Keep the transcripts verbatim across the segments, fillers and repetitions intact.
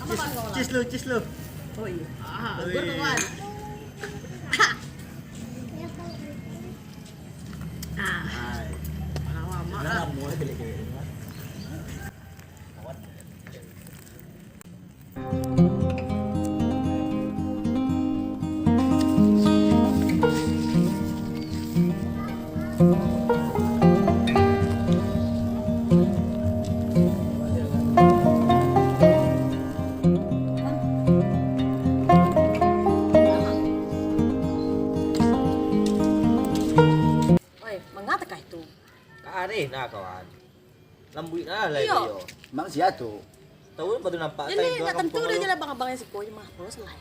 Cheese, cheese lu, cheese lu. Oh iya. Ah, Wih. Gue kawan. Ah. Hai. Lama-lama. Kawan. Oi, manga takah itu? Ka areh nah, kawan. Lambuik nah lai. Iyo. Mak sia tu. Tahu baru nampak. Jadi, ndak tantu dah jalan abang-abang yang siko je mah, polos lah.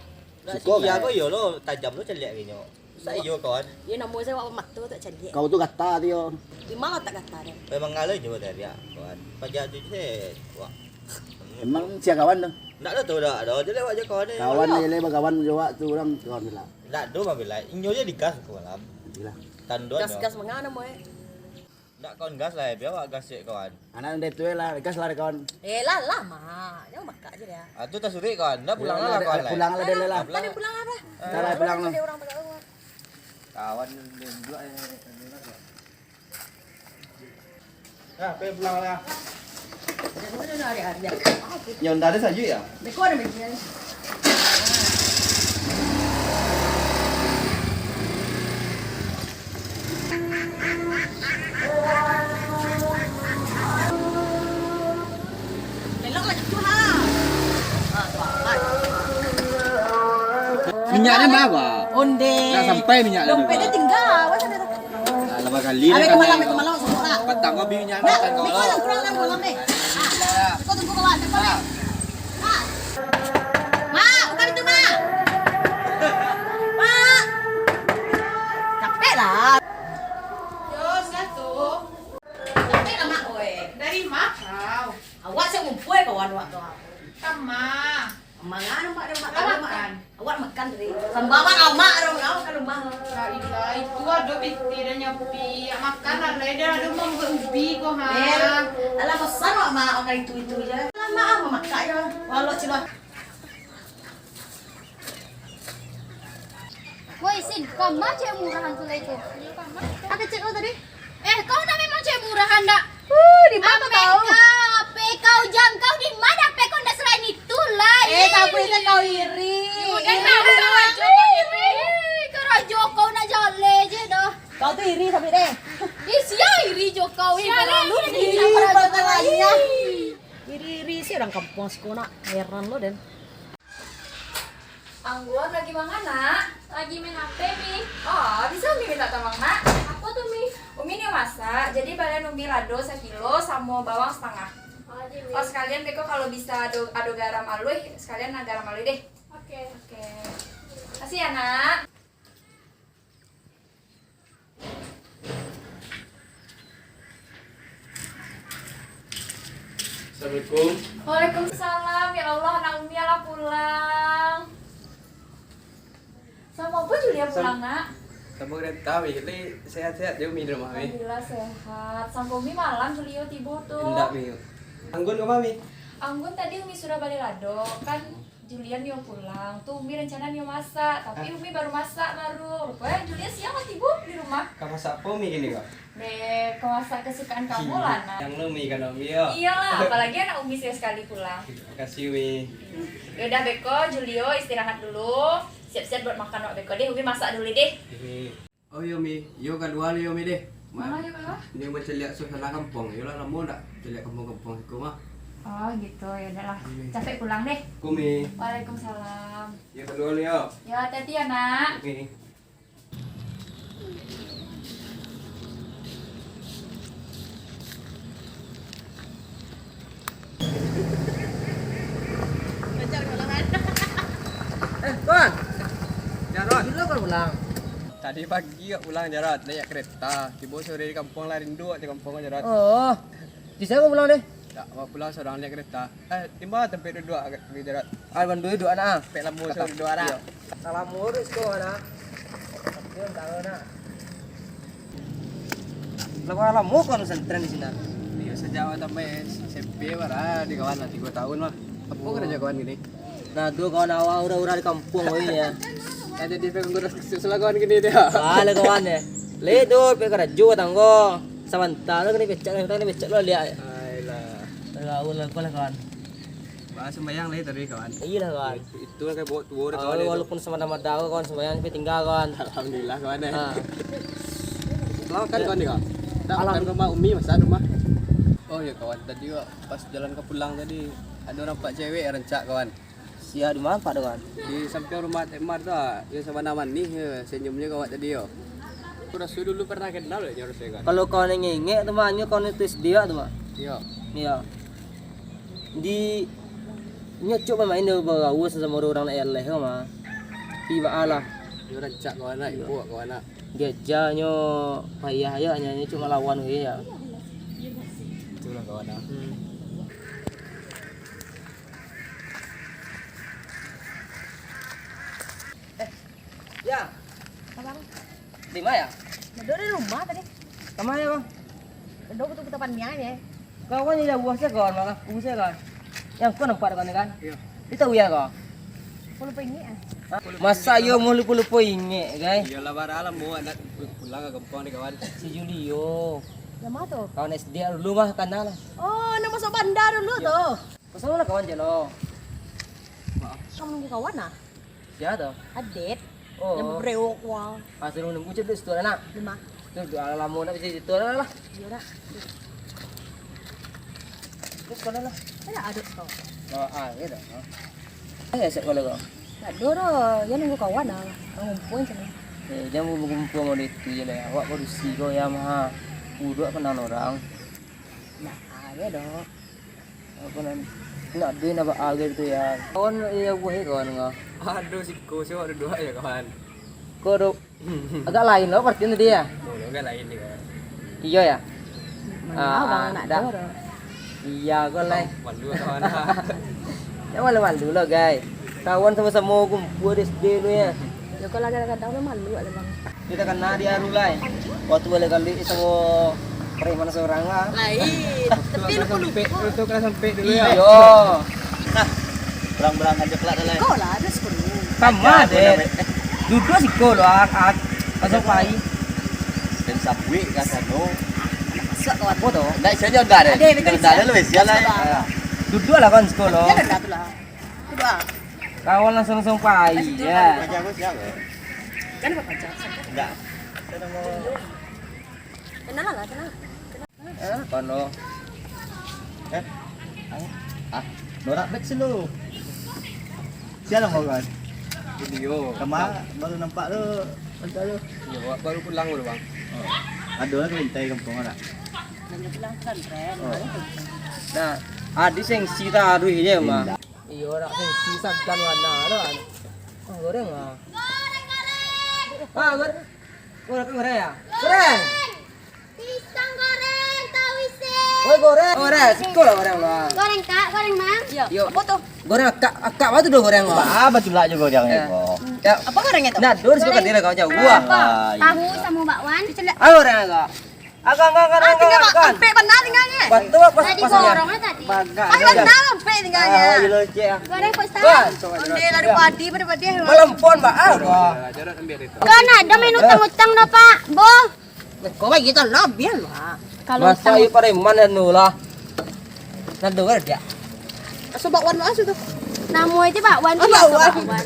Ndak siko siko kan? Iyo lo, tajam lo caliak inyo. Sa iyo, kawan. Iyo, namo saya awak mato tak caliak. Kau tu gata tu yo. Di mana tak gata dah? Memang ngalo je dari ya, kawan. Pajak tu je, wah. Emang sia kawan tu? Ndak ada tahu dah, ada je lewat je kawan ni. Kawan je lewat, kawan je wak tu orang kawan lah. Ndak ada mah bilai. Inyo je digas tu malam. Iyalah. Tando. Gas-gas manga namo eh? Ndak kawan gas lah, biar awak gas cek kawan. Anak dari tu lah, gas lah kawan. Eh, lah, lah, mak. Jangan bakak je dia. Ah, tu tasurik kawan. Ndak pulang lah kawan lah. Pulang lah dia lah. Pulang lah. Pulang lah. Dah lah, pulang lah. Jadi orang tak tahu. Kawan dia duduk eh. Nah, pergi pulang lah. Yang tadi sajuk ya? Beko ada meja. Elok lah gitu ha. Ah, tu amat. Minyaknyo mah, Pak. Onde. Ndak sampai minyaknyo tu, Pak. Dompetnyo tingga, masa ado. Ah, lapan kali. Abis tu malam, abis tu malam, semua lah. Patang kau beli minyak. Ndak, patang kau. Beko kurang dalam malam deh. Ah, beko tunggu kawan, beko deh. Ah. Mak, bukan itu, Mak. Mak. Capek lah. Yo, siap tu. Capek lah, Mak, oi. Dari ma kau? Awak sia ngumpul kawan awak tu. Sama. Mangan, Mak, dah, Mak. Awak makan. Awak makan tadi. Sambal, Mak, awak, Mak, dah, Mak, awak makan rumah. La ilaha, itu ado piti dah nyapi. Makan lah, lai dah ado mambuek ubi ko, ha. Eh, alah, bosan awak, Mak, makan itu-itu je. Alah, Mak, ah, mamakai je. Walau cilo. Woi, Sin, kama cewek murahan tu lai tu? Ah, kecek kau tadi? Eh, kau nak memang cewek murahan dak? Uh, di mana kau? Apa kau jangkau di mana? Apa kau nak selain itu lai? Eh, kau itu kau iri. Eh, kau iri. Eh, karajo kau nak jaleh je dah. Kau tu iri sampai deh. Eh, sia iri jo kau, eh, sia karajo iri, iri, iri. Iri-iri si urang kampuang siko nak, heran lo den. Anggun lagi manga, Nak? Lagi main H P, Mi. Oh, bisa Umi minta tolong, Nak? Apo tu, Mi? Umi ni masak, jadi balian Umi lado sakilo samo bawang satangah. Oh, ji, Mi. Oh, sakalian beko kalau bisa ado, ado garam aluih, sakalian garam aluih deh. Oke. Oke. Makasih ya, Nak. Assalamualaikum. Waalaikumsalam. Ya Allah, anak Umi alah pulang. Samo apo Julia pulang, Nak? Samo kereta, Mi. Lai sehat-sehat jo Umi di rumah, Mi? Alhamdulillah, sehat. Sampai Umi malam Julio tibo tu. Indak, Mi. Anggun kama, Mi? Anggun tadi Umi suruah bali lado, kan Julian nio pulang, tu Umi rencana nio masak, tapi Umi baru masak baru. Rupanya Julian siang lah tibo di rumah. Ka masak apo Umi kini ko? Deh, ka masak kesukaan kamu lah, Nak. Yang lo Umi kan, Umi, yo? Iyolah, apalagi anak Umi sekali-sekali pulang. Makasih, Umi. Ya udah, beko, Julio istirahat dulu. Siap-siap buat makan wak beko deh, Umi masak dulu deh. Umi. Oh iyo, Mi, iyo kalua lo yo, Mi, deh. Ma-, Manga yo, Kak? Nio mancaliak suasana kampuang, yo lah lamo ndak caliak kampuang-kampuang siko mah. Oh, gitu, ya udahlah. Iyo, Mi. Capek pulang deh. Ko, Mi. Waalaikumsalam. Yo kalua lo yo. Yo, hati-hati ya, Nak. Oke. Eh, Bang. Jarot. Bilo kau pulang? Tadi pagi awak pulang, Jarot, naiak kereta. Tibo sore di kampuang lah, rindu awak di kampuang, Jarot. Oh. Di sinan kau pulang deh? Dak, awak pulang surang naiak kereta. Eh, di ma tampek duduak, Jarot? Ah, bandu duduak, nak. Tampek lamo surang duduak, nak. Iyo. Lamo duduak siko, nak. Tapi entah, nak. Lah, lamo kau pesantren di sinan? Iyo, sajak awak tamai S M P, bara di kawan lah, tigo tahun lah. Apo karajo kawan kini? Nah, tu kawan awak urang-urang di kampuang ko yo. Kan jadi pengurus susulan kawan kini dia. Alah kawan yo. Lai tu, pai karajo tanggo. Sabanta tu kanai pecak, kanai pecak lo liak. Ailah. Gaul lah, kawan. Bah, sumbayang lai tadi, kawan. Iyolah, kawan. Itu lah kayak bawa tuo dek kawan itu. Walaupun samada-mada kawan sumbayang, tapi tingga, kawan. Alhamdulillah, kawan, eh. Ha. Selamat kan, kawan, kawan? Dak, alham- kan rumah Umi, masa rumah? Oh, ya, kawan. Tadi, Wak, pas jalan ka pulang tadi, ado nampak cewek rancak, kawan. Sia di ma nampak tu, kawan? Di sampiang rumah Tek Mar tu, ah. Yang sabana manih, ya, senyumnya kawan tadi, yo. Aku raso dulu pernah kenal, ya, harusnya, kawan. Kalau kawan yang ngengek tu, mah, nyo kawan itu S D tu, mah. Iya. Iya. Di, nyo cuk main-main dia bagaul samo urang nak eleh ko mah. Tapi baa lah. Dia rancak kawan nak, ipo kawan nak. Diaja nyo payah aja, nyo cuma lawan dia. Itulah kawan nak. Hmm. Eh, ya. Abang. Di ma, ya? Bedua di rumah tadi. Kama, ya, Bang? Bedua butuh-butuh paniang, ya. Kawan yang jauah saja, kawan, malah aku saja, kawan. Yang kau nampak dekat ni, kan? Iya. Dia tahu ya, kau? Aku lupa ingat, ah. Hah? Masa iyo mau lupa-lupa ingat, guys? Iyalah, barang lah, mau nak pulang ke kampung ni, kawan. Si Julio. Yang mana tu? Kawan S D dulu mah, kenal lah. Oh, nak masuk bandar dulu tu. Pasal lah kawan je lo. Kamu nunggu kawan ah? Sia tu? Adit. Oh. Yang berewok wang. Ah, suruh nunggu je tu situ lah nak. Di ma? Tu doa lamo nak bisa situ lah lah. Iyo nak. Terus sekolah lah. Ada aduk kau. Oh, ah, gitu. Oh. Eh, sekolah kau. Tak ada dah. Ya nunggu kawan ah. Ngumpul sana. Eh, jangan ngumpul-ngumpul model itu je lah. Awak padusi kau ya mah. Udah kenal orang. Nah, ada dah. Apo nan, nak duit nak baa gitu ya. Kawan, iya, buah kawan ko. Aduh, siko, siko duduak ya, kawan. Ko do, agak lain lo partinyo tadi ya. Oh, agak lain ni, kawan. Iyo ya. Mana ah, abang ah, nak dak. Iya, ko lai. Malu, kawan. Ya, malu-malu lo, guys. Kawan samo-samo kumpul di S D tu ya. Yo, kalau kadang-kadang memang malu ada bang. Kita kena dia dulu lai. Waktu balik kali samo preman seorang lah. Lain. Tapi lupa-lupa. Itu kena sampai dulu ya. Iyo. Nah, belang-belang aja kelak dah lai. Kau lah ada sepuluh. Kama deh. Duduk siko lo, ak, ak. Pasal pai. Dan sabuik ka sano. Masuk kawan. Apa tu? Ndak, saya ndak deh. Ada, betul. Ndak ada lu, sial lai. Duduk lah kan siko lo. Dia ada tu lah. Coba. Kawan langsung-langsung pai, ya. Pacar aku siapa? Kan apa pacar? Enggak. Saya mau. Kenal lah, kenal. Eh, kono. Eh? Ah, norak bet selu. Siapa mau kan? Video. Kama baru nampak tu, nampak tu. Yo, baru pulang dulu, Bang. Oh. Ada lah kawan tai kampung ada. Belum pulang pesantren. Oh. Nah, adi sengsi taruh je, Bang. Iyo, nak sengsi sagan warna tu kan. Ah, goreng ah. Ah, goreng. Goreng, goreng ya? Goreng. Pisang goreng, tahu isi. Woi, goreng. Goreng, siko lah goreng lah. Goreng, Kak, goreng, Mang. Yo. Yo. Apa tu? Goreng akak, akak apa tu dah goreng lah. Apa tulak juga goreng ni kok? Ya. Apa goreng itu? Nah, dur suka kau jauh. Apa? Tahu sama bakwan. Ah, goreng akak. Agak, agak, agak, ah, agak, tinggal agak. Ampek benar tinggalnya. Batua pas, tadi pasnya. Borongnya tadi. Bagai. Pas benar ampek tinggalnya. Ah, iya lo, Cek, ah. Goreng, Pak Ustaz. Wah, coba, onde coba. Lari padi pada padi. Malam pon, Mbak. Ah, wah. Kan ada main utang-utang dah, Pak. Boh. Eh, kok kayak gitu lah, biar lah. Kalau masa utang. Ayo pada mana nu lah. Nanti kan dia. Aso bakwan, Pak, aso tu. Nama aja bakwan. Oh, tu ya, bakwan. Bakwan.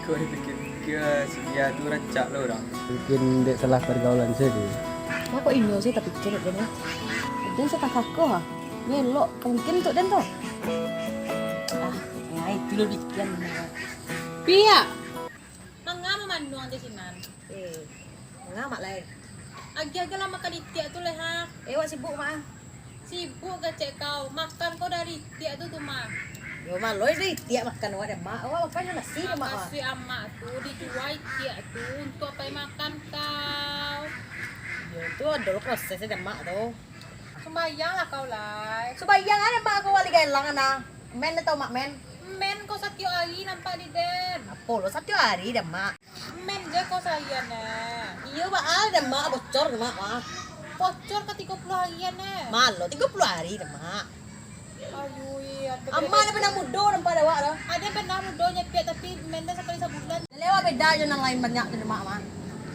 Kau dipikir-pikir, si dia tu rancak lo urang. Mungkin dek salah pergaulan saja. Kok inyo sih tapikir dek dia? Dia salah kako ha. Ngelok mungkin untuk dia tu. Ah, ngai itu lo bikin. Pia. Manga mamanuang di sinan. Eh, manga mak lai. Agiah-agiah lah makan itiak tu leh, ha. Eh, wak sibuk, Mak, ah. Sibuk kecek kau, makan kau dari itiak tu, tu, Mak. Yo, maloi dari itiak makan awak deh, Mak. Awak makan nasi deh, Mak, ah. Makasih amak tu, dijua itiak tu, untuk apai makan kau. Yo, tu ado lo prosesnyo deh, Mak, tu. Sumbayang lah kau, lai. Sumbayang ado, Mak, kau wali galang, nah. Men, tau, Mak, men? Men ko satiok ari nampak di den. Apo lo satiok ari dah, Mak? Men je ko sarian, eh. Iyo, baa dah, Mak, bocor dah, Mak, mah. Bocor ka tigo puluah arian, eh. Malo, tigo puluah ari dah, Mak. Ayui, ado. Amak dah pernah mudo nampak dek awak dah. Ado pernah mudo nyepiak, tapi men dah sakali sabulan. Jadi awak beda jo nan lain banyak tu, Mak, mah.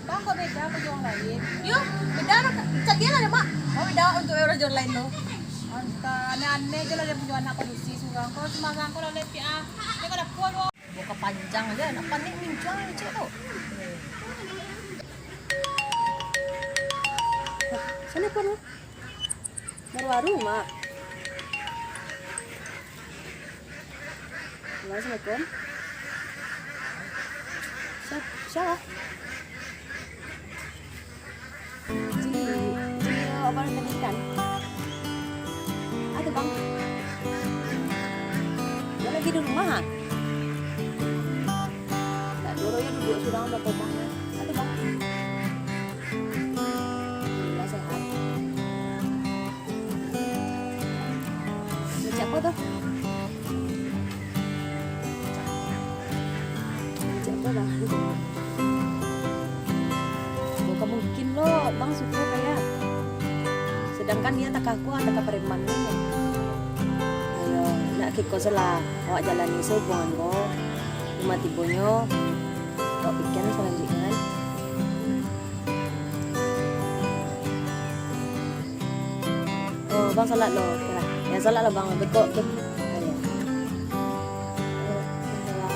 Bang, kok beda ko jo urang lain? Yo, beda lah, Kak. Cak dia lah, Mak. Awak beda untuak urang jo lain tu. Antah, aneh-aneh je lah dia punyo anak padusi surang. Kalau cuma urang ko lah lepiak ah. Dia ko dapua ko. Buka panjang aja, nak panik mincuang cek tu. Sana pun. Baru-baru, Mak. Halo, assalamualaikum. Sia-, sia? Cik, cik, apa nak tadi kan? Ada, Bang. Dia lagi di rumah, ah? Tak dulu ya duduk surang, Bang, Bang. Ada, Bang. Alhamdulillah, sehat. Macam apa tu? Macam apa lah? Bukan mungkin lo, Bang suko kayak. Sedangkan dia tak kaku, ada ka preman ni. Ayo, nak kiko salah. Awak jalani se hubungan ko. Cuma tibonyo, awak pikiran selanjutnya kan. Oh, Bang salat lo. Oke lah. Ya, salat lah, Bang. Bekok tu. Ayo. Ayo, salam.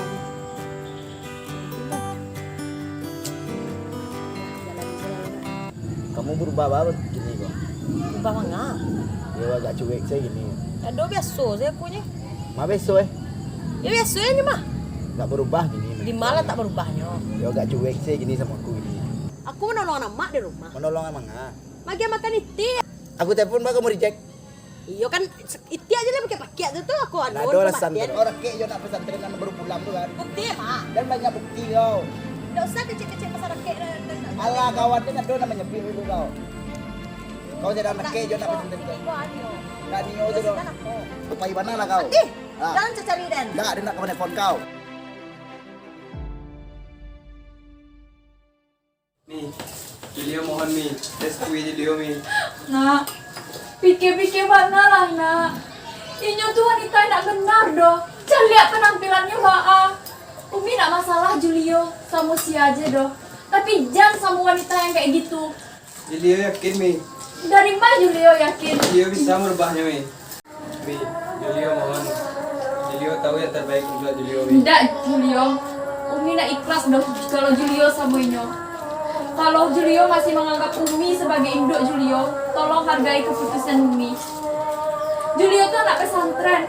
Kamu berubah banget gini, Bang. Berubah manga? Ya, agak cuek saya gini. Ado biaso saya kunyo. Mah biaso, eh? Ya, biaso aja mah. Nggak berubah gini. Di mana tak berubahnyo? Ya, agak cuek saya gini sama aku gini. Aku menolong anak mak di rumah. Menolong manga? Bagi makan iti. Aku telepon, Bang, kamu reject. Iyo kan, iti aja lah pakai-pakai tu, tu aku anu. Nggak ada alasan tu. Orang kek yo nak pesantren, anak baru pulang tu kan. Bukti, Mak. Dan banyak bukti kau. Nggak usah kecil-kecil pasal rakek dah, dah, dah. Alah, kawan dia nggak ada nama nyebut dulu kau. Kau jadi anak kek yo nak pesantren tu. Nggak nio tu doh. Apa gimana lah kau? Mati. Ah. Jangan cari dan. Nggak ada nak kau nelfon kau. Mi, Julio mohon, Mi. Restui Julio, Mi. Nak, pikir-pikir bana lah, Nak. Inyo tu wanita indak benar doh. Caliak panampilannyo baa. Umi ndak masalah Julio samo sia je doh. Tapi jan samo wanita yang kayak gitu. Julio yakin, Mi. Dari ma Julio yakin? Julio bisa merubahnyo, Mi. Mi, Julio mohon. Julio tahu yang terbaik untuk Julio, Mi. Ndak, Julio. Umi ndak ikhlas doh kalau Julio samo inyo. Kalau Julio masih menganggap Umi sebagai induk Julio, tolong hargai keputusan Umi. Julio tu anak pesantren.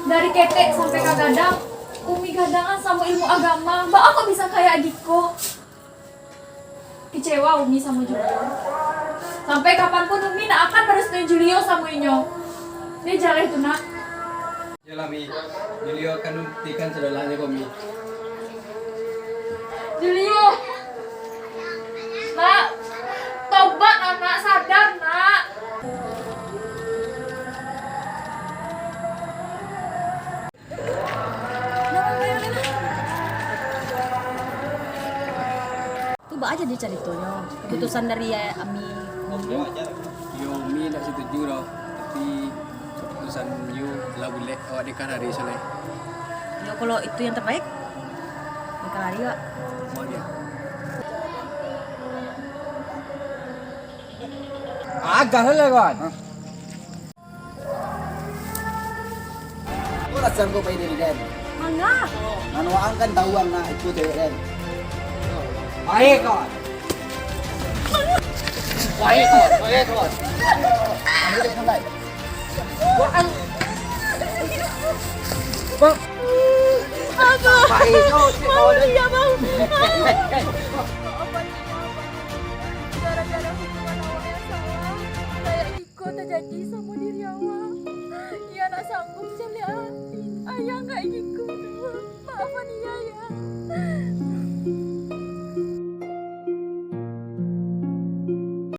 Dari ketek sampai ka gadang, Umi gadangan samo ilmu agama. Baa kok bisa kayak giko? Kecewa Umi samo Julio. Sampai kapanpun Umi ndak akan merestui Julio samo inyo. Dia jaleh tu, Nak. Iyolah, Mi. Julio akan buktikan saudahnyo ko, Mi. Julio. Nak. Tobat, Nak. Sadar, Nak. Tu baa jadi caritonyo, keputusan dari Ami Minggu? Yo, Umi ndak setuju doh, tapi keputusan yo lah bulek, awak deka lari saleh. Yo, kalau itu yang terbaik, deka lari, Wak. Awak dia. Agak lah, kawan. Hah? Ko lah sanggup pai dari den. Manga? Nan waang kan tahu ang nak iko cewek den. Baik, kawan. Baik, kawan. Baik, kawan. Ambil dia sampai. Waang. Bang. Aduh. Baik, kawan. Malu dia, Bang. Gara-gara hubungan awak yang salah, kayak Iko tajadi samo diri awak. Iya ndak sanggup caliak ah.